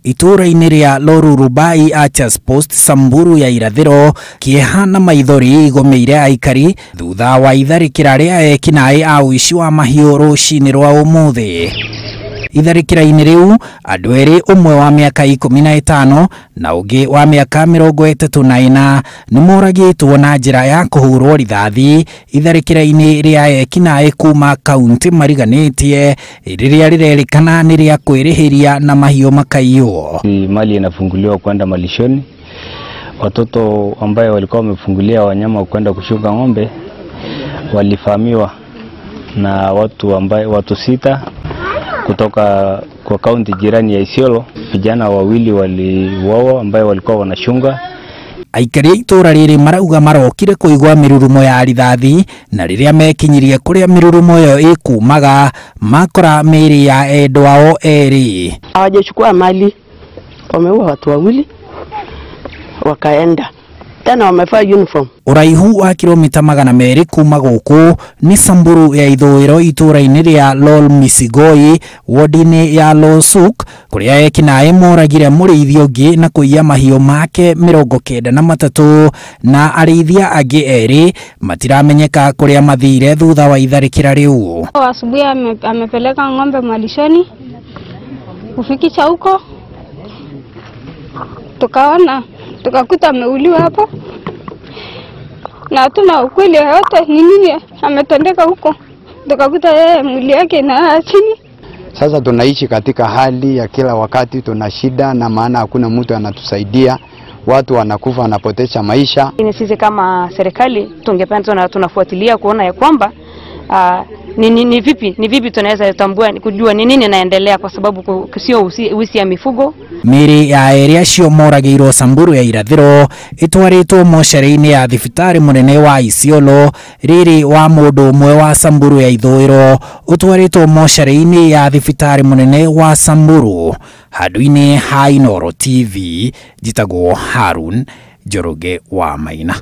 Itũũra-inĩ rĩa Lorurubai Archers Post, Samburu ya irathĩro, kĩeha na maithori igũmĩire aikari thutha wa itharĩkĩra rĩa ekinaĩ a ũici wa mahiũ rũcinĩ rwa ũmũthĩ. Itharĩkĩra-inĩ rĩu andũ erĩ, ũmwe wa mĩaka 15 na ũngĩ wa mĩaka 34, nĩ moragĩtwo na njĩra ya kũhũrwo rithathi itharĩkĩra-inĩ rĩa ekinaĩ kuma kaunti mariganĩtie, rĩrĩa rĩrerĩkana nĩ rĩa kwĩrĩhĩria na mahiũ makaiywo. Mali inafunguliwa kwenda malishoni. Watoto ambaye walikuwa wamefungulia wanyama kwenda kushuka ng'ombe walifahamiwa na watu ambaye watu 6 kutoka kwa kaunti jirani ya Isiolo. Vijana wawili waliuawa ambaye walikuwa wanashunga. Aikari a itũũra rĩrĩ marauga marokire kũigua mĩrurumo ya rithathi, na rĩrĩa mekinyirie kũrĩa mĩrurumo ĩyo ĩkumaga makora mĩĩrĩ ya endwa ao erĩ. Hawajachukua mali, wameua watu wawili wakaenda tena wamevaa uniform. Ũraihu wa kilomita 200 kuma gũkũ nĩ Samburu ya ithũĩro itũũra-inĩ rĩa Lol Misigoi, wodi-inĩ ya Losuk, kũrĩa ekinaĩ moragire mũrĩithi ũngĩ na kũiya mahiũ make 93, na arĩithia angĩ erĩ matiramenyeka kũrĩa mathire thutha wa itharĩkĩra rĩu. Asubuhi amepeleka ng'ombe malishoni, kufikisha huko tukaona tukakuta ameuliwa hapo, na hatuna ukweli yote ni nini ametendeka huko. Tukakuta yeye mwili yake na chini. Sasa tunaishi katika hali ya kila wakati tuna shida, na maana hakuna mtu anatusaidia, watu wanakufa, wanapoteza maisha. Sisi kama serikali tungependa tunafuatilia kuona ya kwamba ni vipi tunaweza tambua kujua ni nini inaendelea, kwa sababu sio wizi ya mifugo. Mĩĩrĩ ya erĩ acio moragĩirwo Samburu ya irathĩro ĩtwarĩtwo mocarĩ-inĩ ya thibitarĩ mũnene wa Isiolo, rĩrĩ wa mũndũ ũmwe wa Samburu ya ithũĩro ũtwarĩtwo mocarĩ-inĩ ya thibitarĩ mũnene wa Samburu. Handũ-inĩ ha Inooro TV, njĩtagwo Harun Njoroge wa Maina.